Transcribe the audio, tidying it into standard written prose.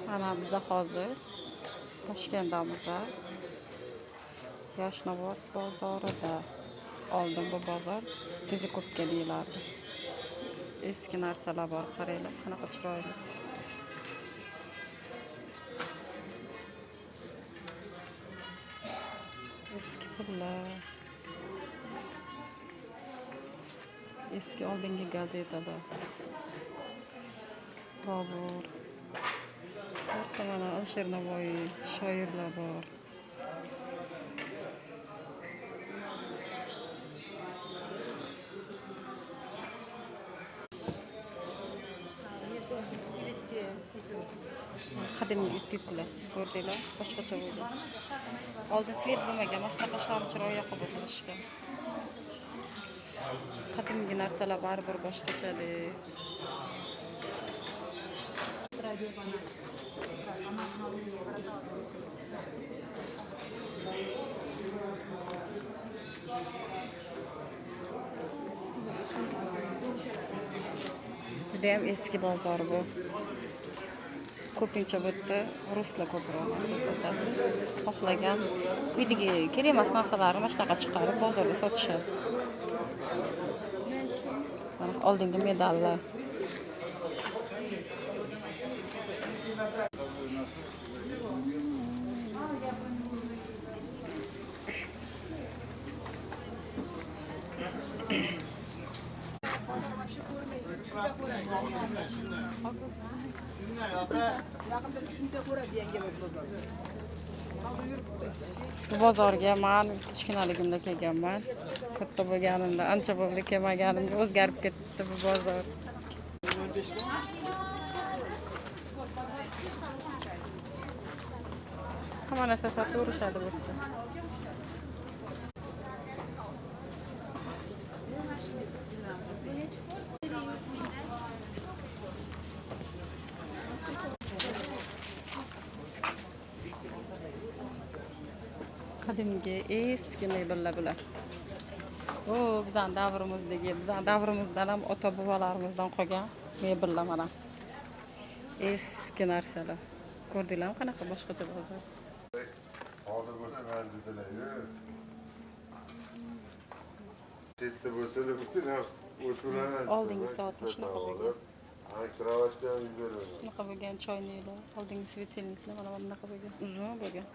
Mana biza hozir Toshkentdamiz. Yashnobod bozorida. Oldin bu bozor Tezikopga deyilardi. Eski narsalar bor, qaranglar, qanaqa chiroyli. Eski pullar. Eski oldingi gazetalar. Bobur. Hatto mana Alisher Navoiy, shoirlar bor. Qadimgi ipiklar ko'rdinglar, boshqacha bo'ldi. Oldin svet bo'lmagan, mana shunaqa shamchiroq yoqib o'tirishgan. Qadimgi narsalar baribir boshqachada. Judayam eski bozor bu. Ko'pincha bu yerda ruslar ko'proq narsa sotadi. Xohlagan uydagi kerak emas narsalarni mana shunaqa chiqarib bozorda sotishadi. Mana oldingi medallar. Bu bozorga men kichkinaligimda kelganman. Katta bo'lganimda ancha bo'ldi kelmaganimga, o'zgarib ketdi bu bozor. Hamma narsa sotaverishadi bu yerda. Qadimgi eski mebellar bular. O, bizning davrimizdagi, bizning davrimizdan ham ota-bobolarimizdan qolgan mebellar mana. Eski narsalar. Ko'rdinglarmi qanaqa boshqacha bozor? Hozir bo'laman dedilar-yu. Chetda bo'lsa-da o'tiraman. Oldingi soatni shunaqa bo'lgan. Ha, kravatga ham beraman. Shunaqa bo'lgan choyniklar, oldingi svetilniklar mana bunaqa bo'lgan, uzun bo'lgan.